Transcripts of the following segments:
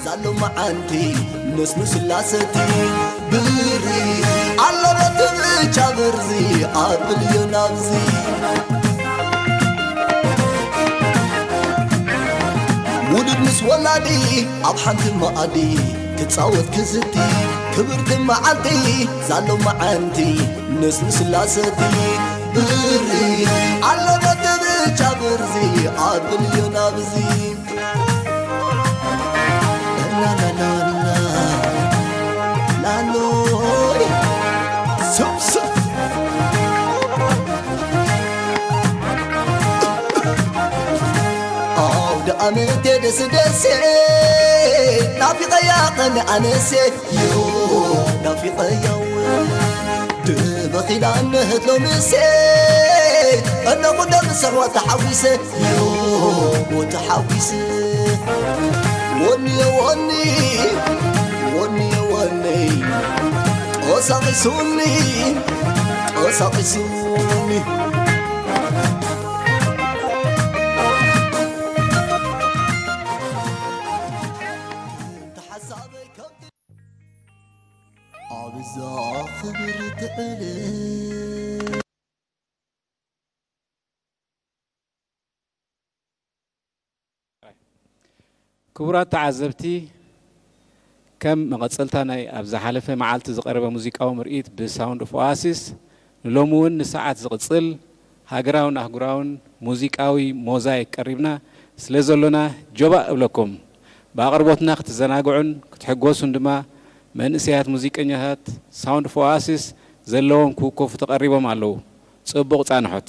ዛሎ መዓንቲ ንስኑ ስላሰቲ ብሪ ኣለበት ብቻ ብርዚ ኣብልዮ ናብዚ ውሉድ ምስ ወላዲ ኣብ ሓንቲ መኣዲ ክጻወት ክዝቲ ክብርቲ መዓልቲ ዛሎ መዓንቲ ንስኑ ስላሰቲ ብሪ ኣለበት ብቻ ብርዚ ኣብልዮ ናብዚ ላላላላ ላሎይ ስብስብ ኣውደ ኣመቴ ደስ ደሴ ናፊቐያ ቐን ኣነሴ ዮ ናፊቐያ ድበኺላ እነህት ሎምሴ እነኹ ደምሰዋ ተሓዊሰ ዮ ተሓዊሰ ወንየ ወኒ ወንየ ወኒ ቀሳቒሱኒ ቀሳቒሱኒ ተሓሳበይ ከም ኣብዛ ክብርቲ ዕለት ክቡራት ተዓዘብቲ፣ ከም መቐጸልታ ናይ ኣብ ዝሓለፈ መዓልቲ ዝቐረበ ሙዚቃዊ ምርኢት ብሳውንድ ኦፍ ኦኣሲስ፣ ንሎሚ እውን ንሰዓት ዝቕጽል ሃገራውን ኣህጉራውን ሙዚቃዊ ሞዛይክ ቀሪብና ስለ ዘሎና ጆባእ እብለኩም። ብኣቕርቦትና ክትዘናግዑን ክትሕጎሱን ድማ መንእሰያት ሙዚቀኛታት ሳውንድ ኦፍ ኦኣሲስ ዘለዎም ክውከፉ ተቐሪቦም ኣለዉ። ጽቡቕ ጻንሖት።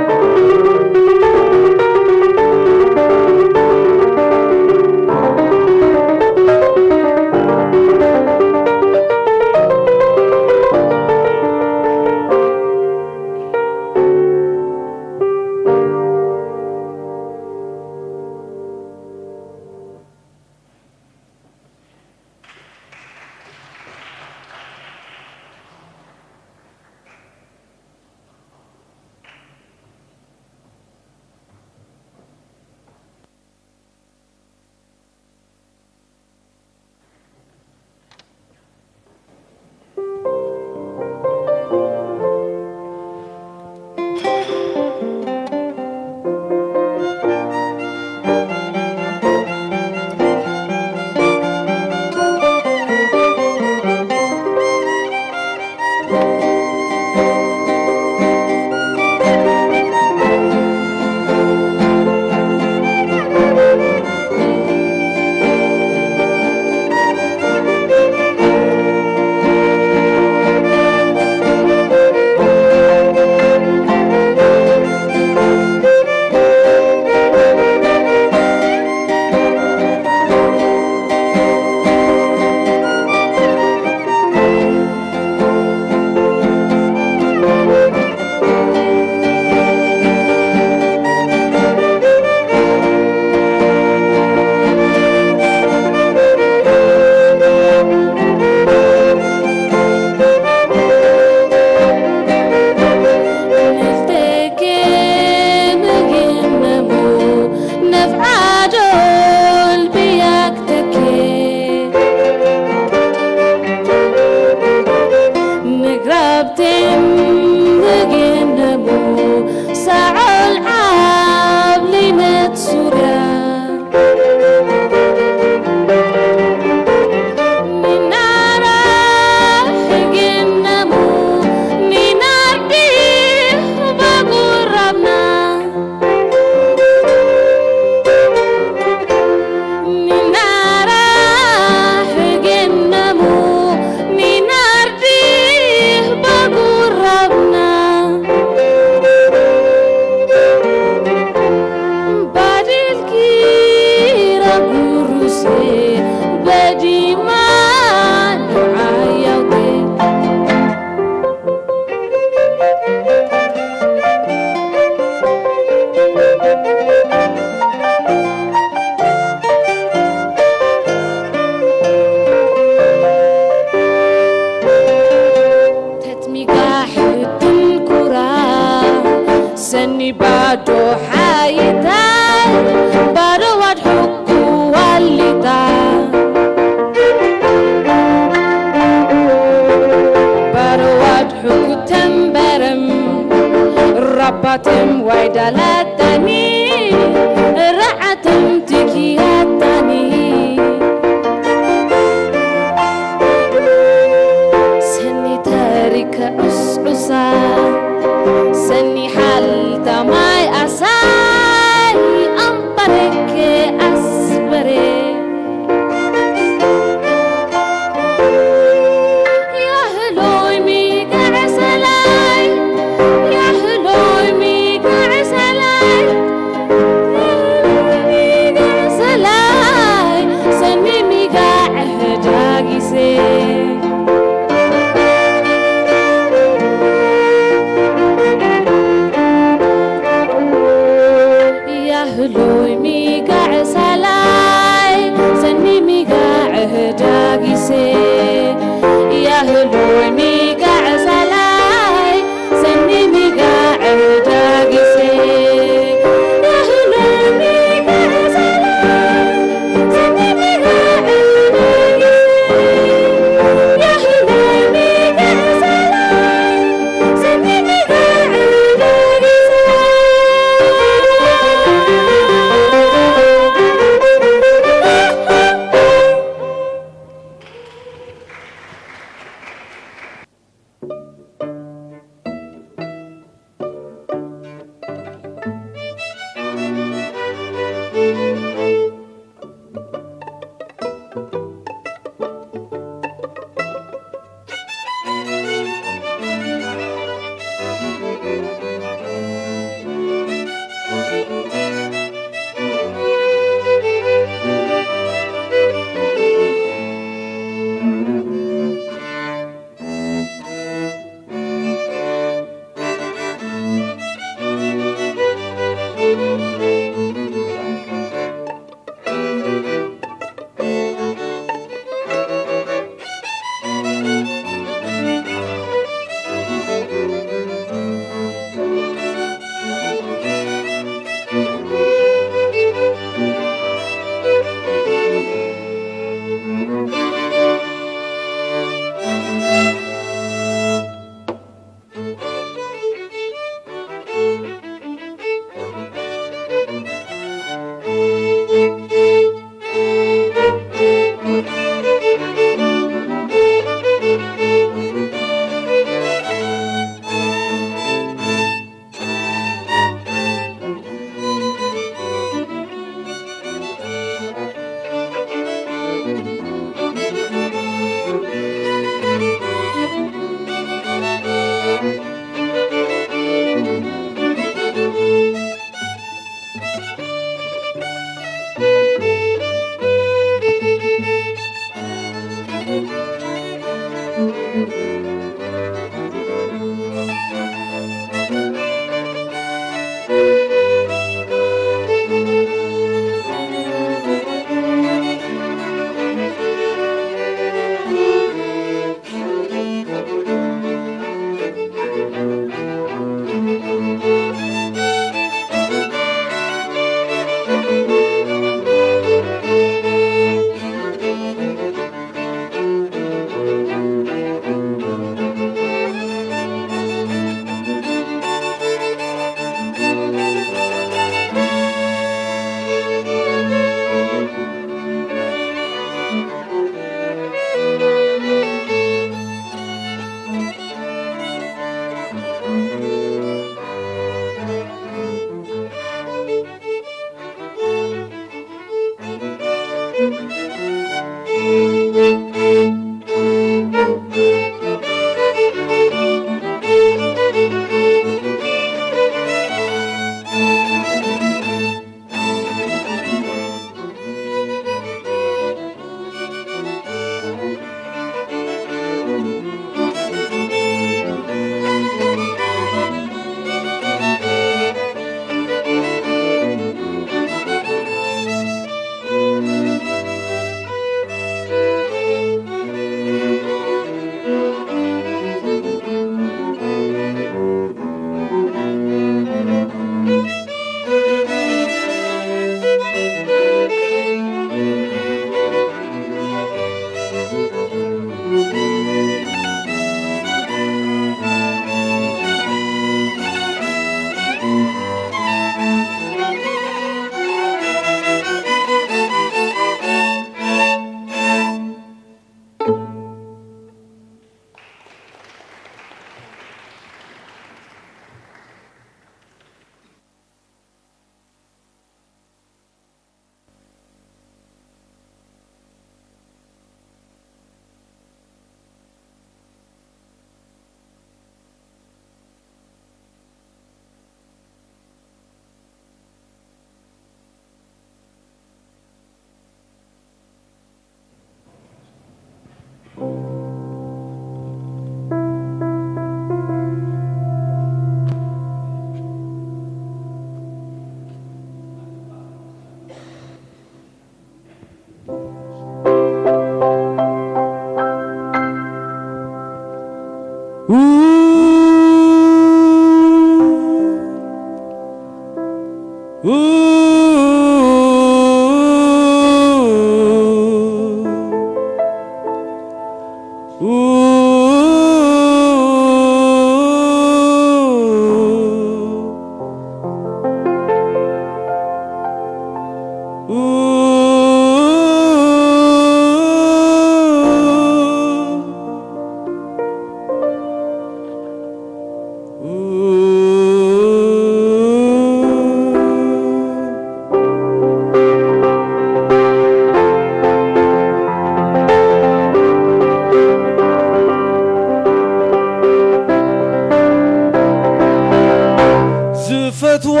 ዝፈትዋ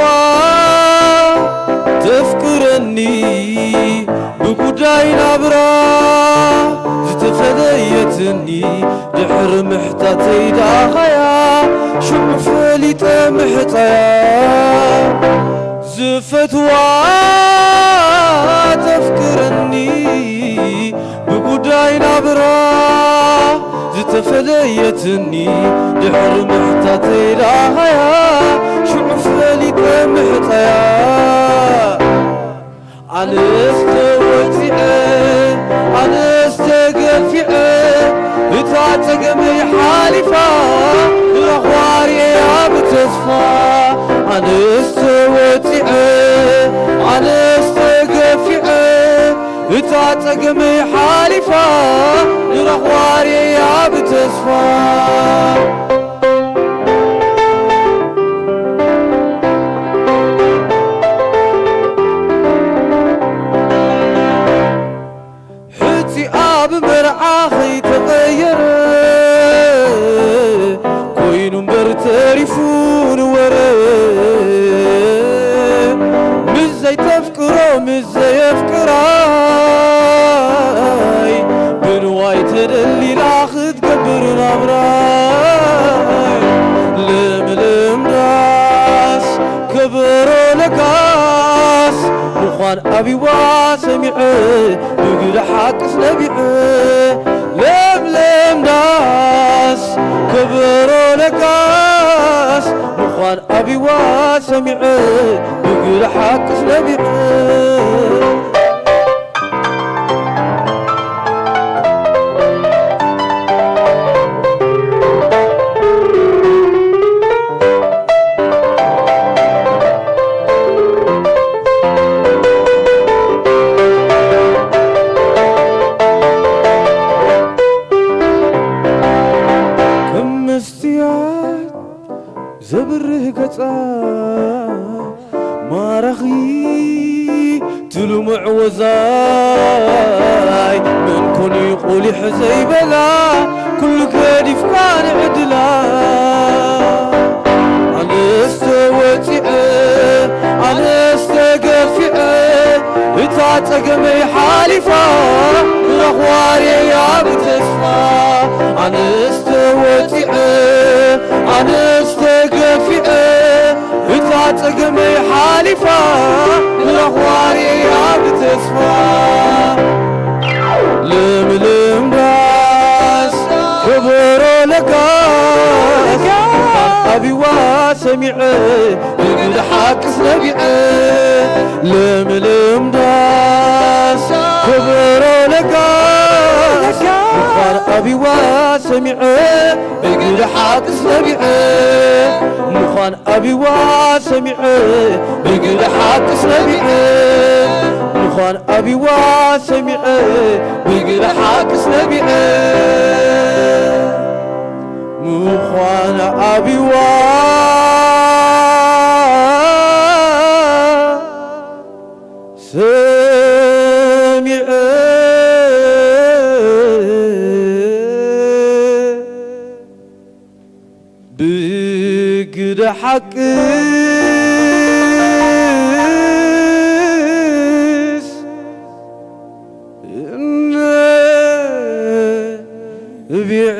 ተፍቅረኒ ብጉዳይ ናብራ ዝተፈለየትኒ ድሕሪ ምሕታተይ ደኣኻያ ሽዑ ፈሊጠ ምሕጻያ። ዝፈትዋ ተፍቅረኒ ብጉዳይ ናብራ ዝተፈለየትኒ ድሕሪ ምሕታተይ ደኣኻያ ሽዑ ፈሊጠ ምሕጻያ። ኣነስ ተወጺዐ ኣነስ ተገፊዐ እታ ጸገመይ ሓሊፋ ንረኽባ ርእያ ብተስፋ። ኣነስ ተወጺዐ ኣነስ ተገፊዐ እታ ጸገመይ ሓሊፋ ንረኽባ ርእያ ብተስፋ። ሕጺኣ ብመርዓ ኸይተቐየረ ኮይኑ እምበር ተሪፉ ንወረ። ምስ ዘይተፍቅሮ ምስ ዘየፍቅራይ ብንዋይ ተደሊላ ክትገብር ናብራይ። ለምለም ዳስ ከበሮ ለጋስ ምዃን ኣቢዋ ሰሚዐ ብግደ ሓቅስ ነቢዐ። ለምለም ዳስ ከበሮ ለጋስ ምዃን ኣቢዋ ሰሚዐ ብግደ ሓቅስ ነቢዐ። ከም መስትያት ዘብርህ ገጻ ማራኺ ትልሙዕ ወዛ። ሪፋ ምረኽዋ ርያ ብተስፋ ለምለም ዳስ ከበሮ ለጋስ ኣቢዋ ሰሚዐ ብግዲ ሓቅስ ነቢዐ ለምለም ዳስ ከበሮ ለጋስ ምዃን ኣቢዋ ሰሚዐ ብግዲ ሓቅስ ነቢዐ ምዃን ኣቢዋ ሰሚዐ ብግዲ ሓቅስ ነቢዐ ምዃን ኣቢዋ ሰሚዐ ብግዲ ሓቅስ ነቢዐ ምዃን ኣቢዋ ሰሚዐ ብግደ ሓቅስ ነቢዐ።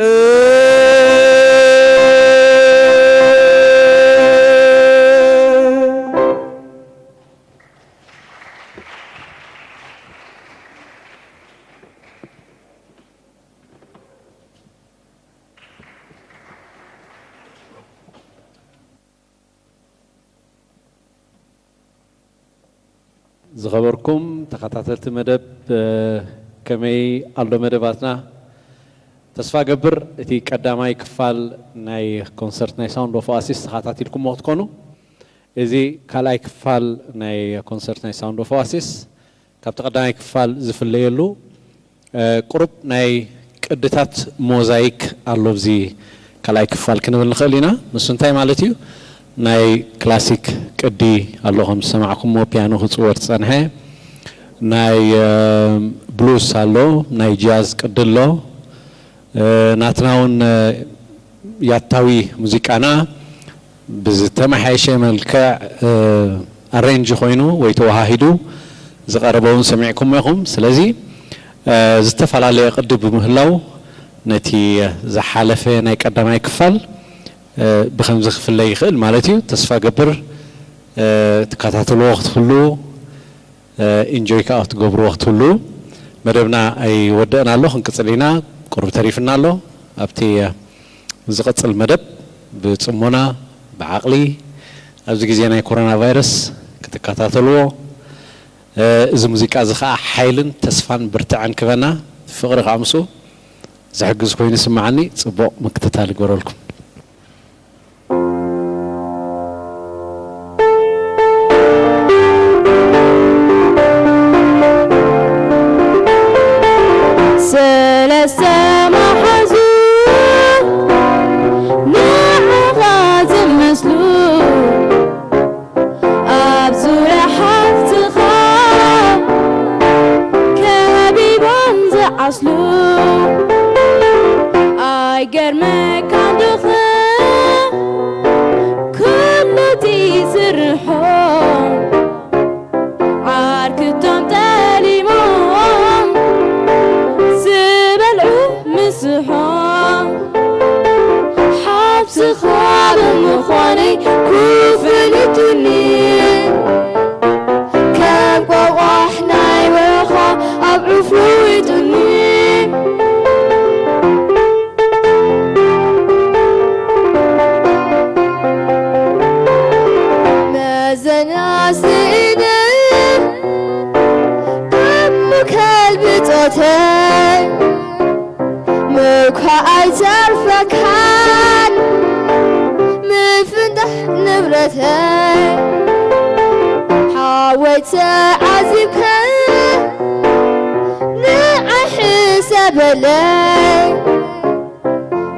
ዝኸበርኩም ተኸታተልቲ መደብ፣ እ፣ ከመይ ኣሎ መደባትና? ተስፋ ገብር እቲ ቀዳማይ ክፋል ናይ ኮንሰርት ናይ ሳውንድ ኦፍ ኦኣሲስ ተኸታቲልኩሞ ክትኮኑ። እዚ ካልኣይ ክፋል ናይ ኮንሰርት ናይ ሳውንድ ኦፍ ኦኣሲስ ካብቲ ቀዳማይ ክፋል ዝፍለየሉ፣ እ፣ ቁሩብ ናይ ቅድታት ሞዛይክ ኣሎ ኣብዚ ካልኣይ ክፋል ክንብል ንኽእል ኢና። ንሱ እንታይ ማለት እዩ? ናይ ክላሲክ ቅዲ ኣሎ፣ ከም ዝሰማዕኩሞ ፒያኖ ክጽወር ዝጸንሐ፣ ናይ፣ እ፣ ብሉስ ኣሎ፣ ናይ ጃዝ ቅዲ ኣሎ። እ፣ ናትና እውን፣ እ፣ ያታዊ ሙዚቃና ብዝተመሓየሸ መልክዕ፣ እ፣ ኣሬንጅ ኮይኑ ወይ ተወሃሂዱ ዝቐረበ እውን ሰሚዕኩሞ ኢኹም። ስለዚ፣ እ፣ ዝተፈላለየ ቅዲ ብምህላው ነቲ ዝሓለፈ ናይ ቀዳማይ ክፋል፣ እ፣ ብኸምዚ ክፍለ ይኽእል ማለት እዩ። ተስፋ ገብር፣ እ፣ ትከታተልዎ ክትህሉ፣ እ፣ ኢንጆይ ከኣ ክትገብርዎ ክትህሉ። መደብና ኣይወደእና ኣሎ፣ ክንቅጽል ኢና። ቁሩብ ተሪፍና ኣሎ። ኣብቲ፣ እ፣ ዝቕጽል መደብ ብጽሞና፣ ብዓቕሊ፣ ኣብዚ ግዜ ናይ ኮሮና ቫይረስ ክትከታተልዎ፣ እ፣ እዚ ሙዚቃ እዚ ከኣ ሓይልን ተስፋን ብርትዐን ክበና፣ ፍቕሪ ከኣ ምስኡ ዝሕግዝ ኮይኑ ይስምዓኒ። ጽቡቕ ምክትታል ይግበረልኩም። ሰለስተ መሓዙ ንዓኻ ዝመስሉ ኣብ ዙርያ ሓፍትኻ ከቢቦም ዝዓስሉ ኣይገርመካን ዶኸ ኩሉ እቲ ስርሖም ዓርክቶም ጠሊሞም ዝበልዑ ምስሖም ሓብስኻ ብምዃነይ ክፍሊቱኒ ከም ቆቋሕ ናይ በረኻ ኣብ ዑፍ ለዊጡኒ። መዘና ስኢነ ደሙ ከልቢ ጾተይ ምኳ ኣይተርፈካን ምፍንዳሕ ንብረተይ ሓወይ ተዓዚብካ ንዓይ ሕሰበለይ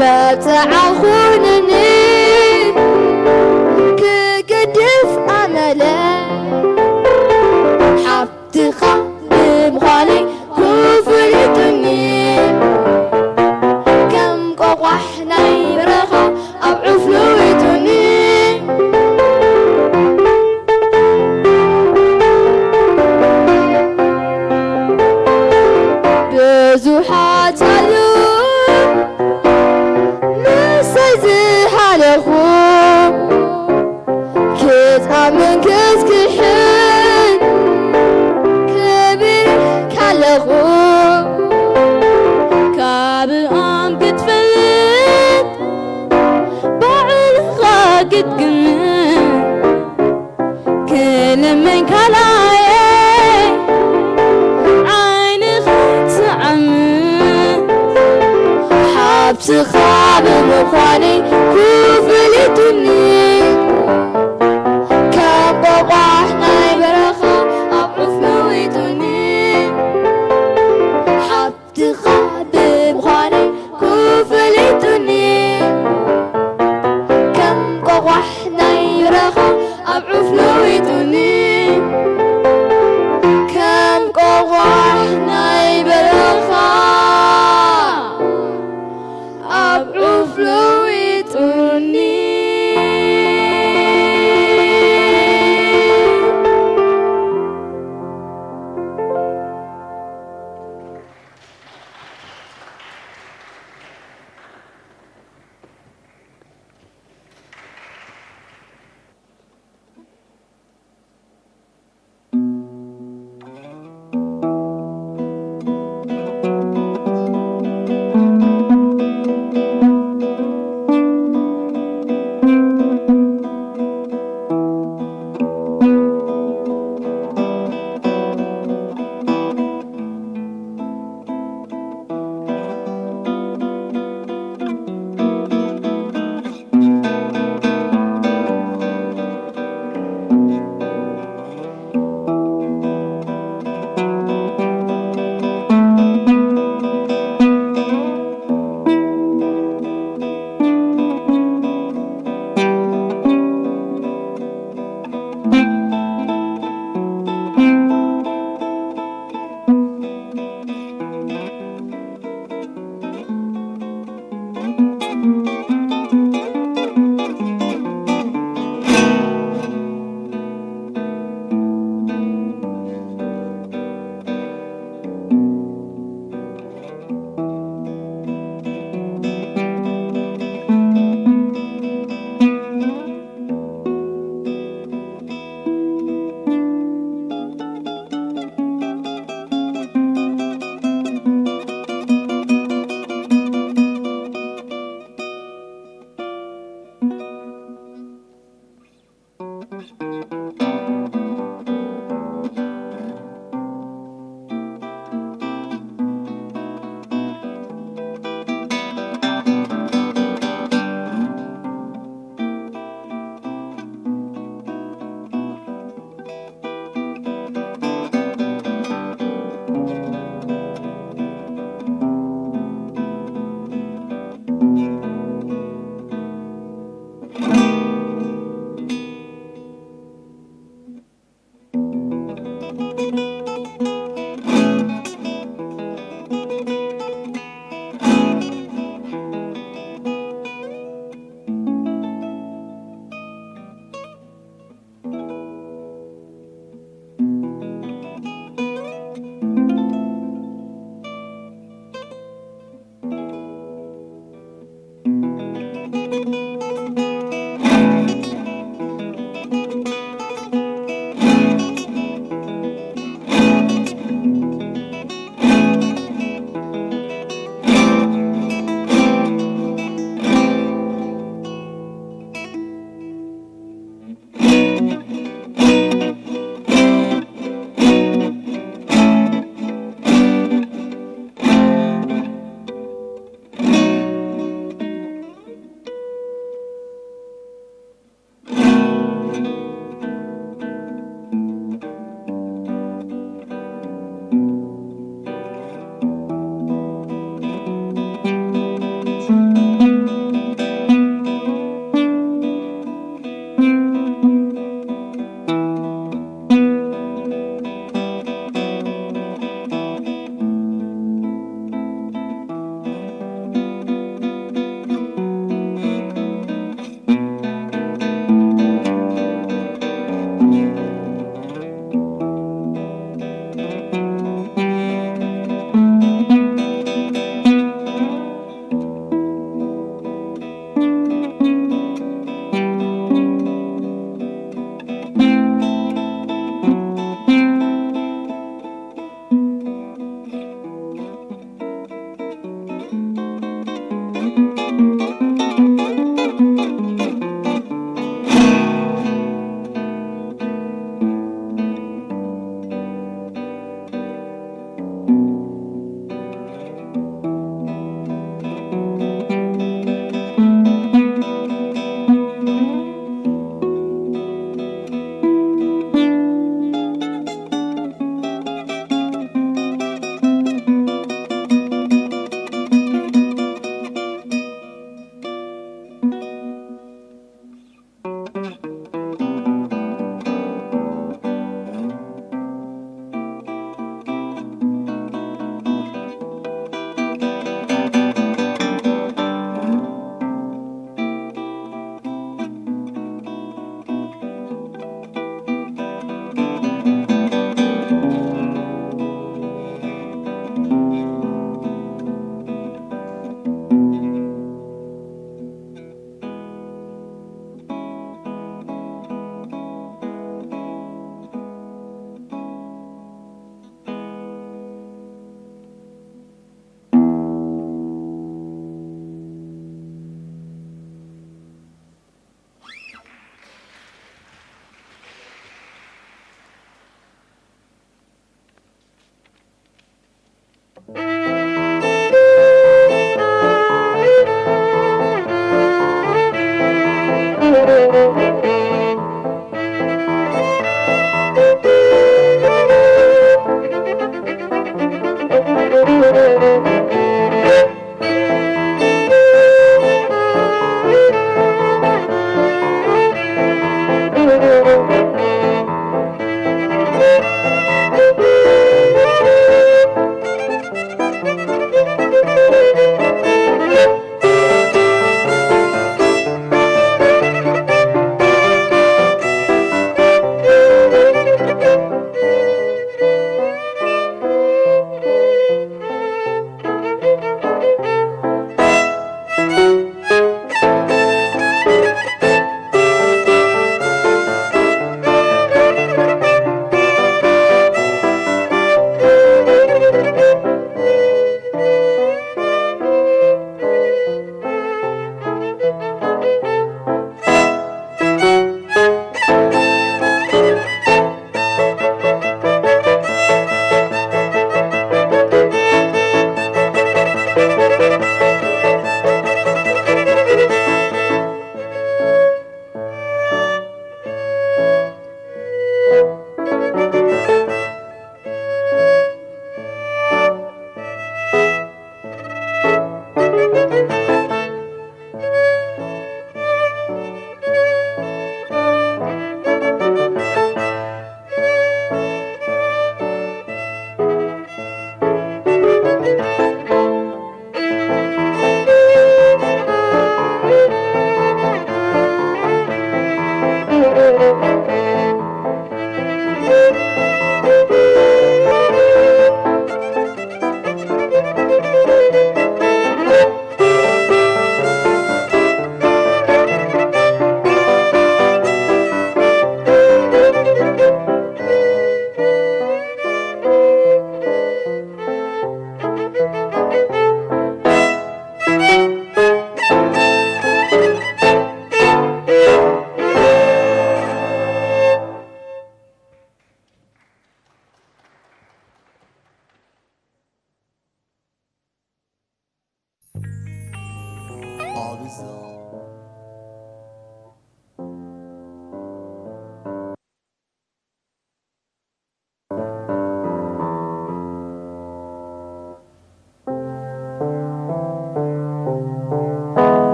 መብጽዓ ኹንኒ ክገድፍ ኣመለይ ሓብትኻ ብምዃነይ ክፍሊቱኒ ከም ቆቋሕ ናይ በረኻ ኣብ ዑፍ ለዊጡኒ። ብዙሓት ኣሉ ምሳይ ዝሓለኹ ክትኣምን ክትክሕድ ኣለኹ። ካብኦም ክትፈልጥ ባዕልኻ ክትግምት ክልምን ካልኣየ ዓይንኻ ትዓምት። ሓብትኻ ብምዃነይ ክፍሊጡኒ ከም ቆቋሕ ናይ በረኻ ኣብ ዑፍ ለዊጡኒ። ሓብትኻ ብምዃነይ ክፍሊጡኒ ከም ቆቋሕ ናይ በረኻ ኣብ ዑፍ ለዊጡኒ። ከም ቆቋሕ ናይ በረኻ ኣብ ዑፍ ለዊጡኒ።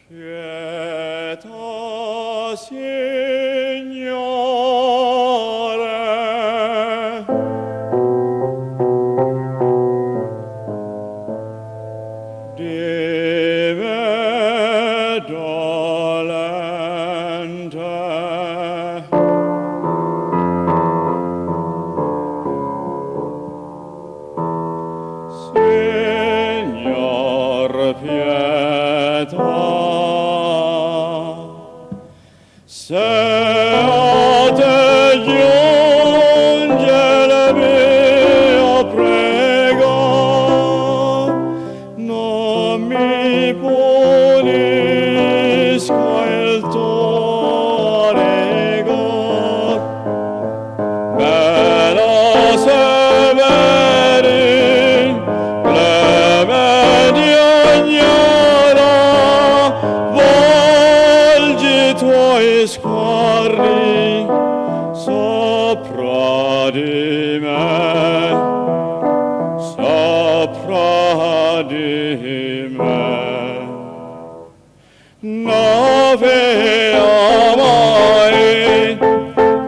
Quieta, Signore, Dive dolente. Signor, pietà. Se a te giunge la mia prega, non mi punisca il tuo rigor. Bella Severin, clementi ognora, volgi i tuoi sguardi sopra di me, sopra di me. Nove amai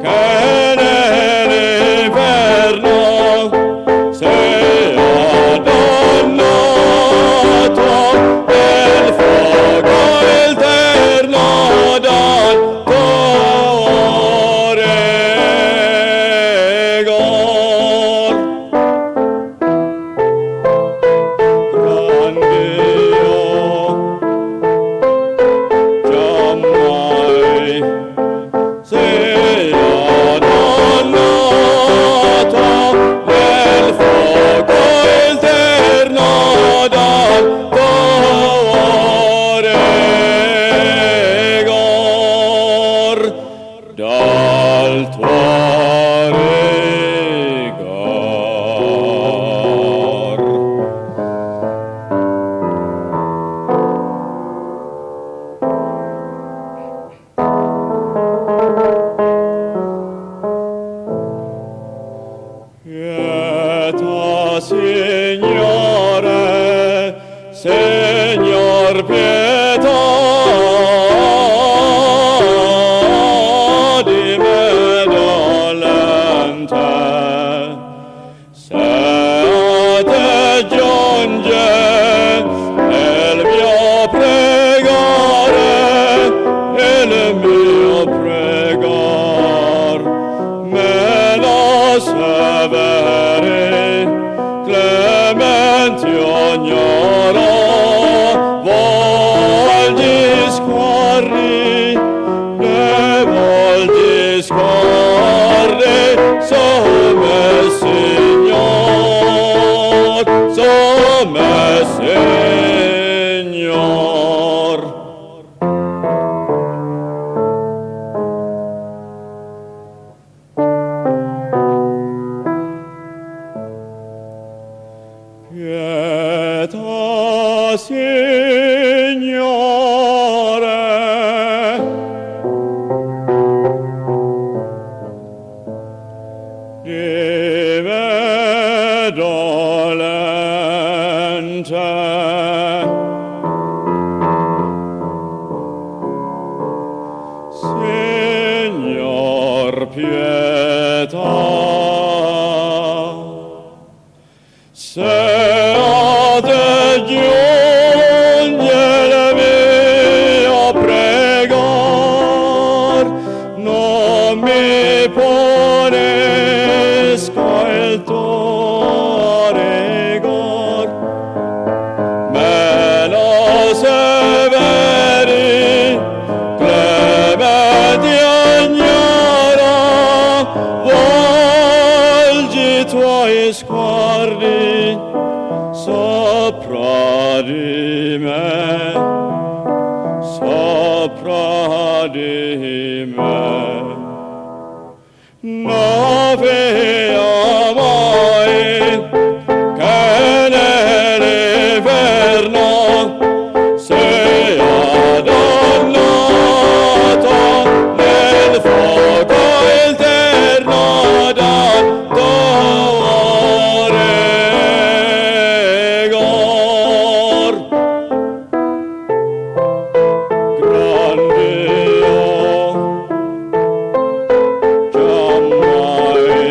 che nell'inferno sia dannato nel fuoco eterno. Misericordiae, some Signor, some Signor. Pietà, Signore, di me dolente. Signor, pietà. Se a te giunge il mio pregar, non mi punisca il tuo rigor. Meno severi, clementi agnelli, volgi i tuoi sguardi sopra di me, sopra di me. Nave amai, che nell'inferno sia dannata nel fuoco eterno dal tuo rigor. Gran Dio, giammai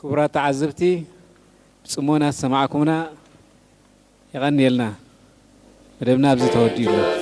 ክቡራት ተዓዘብቲ፣ ብጽሞና ዝሰማዕኩምና የቐንየልና። መደብና ኣብዚ ተወዲኡ ኣሎ።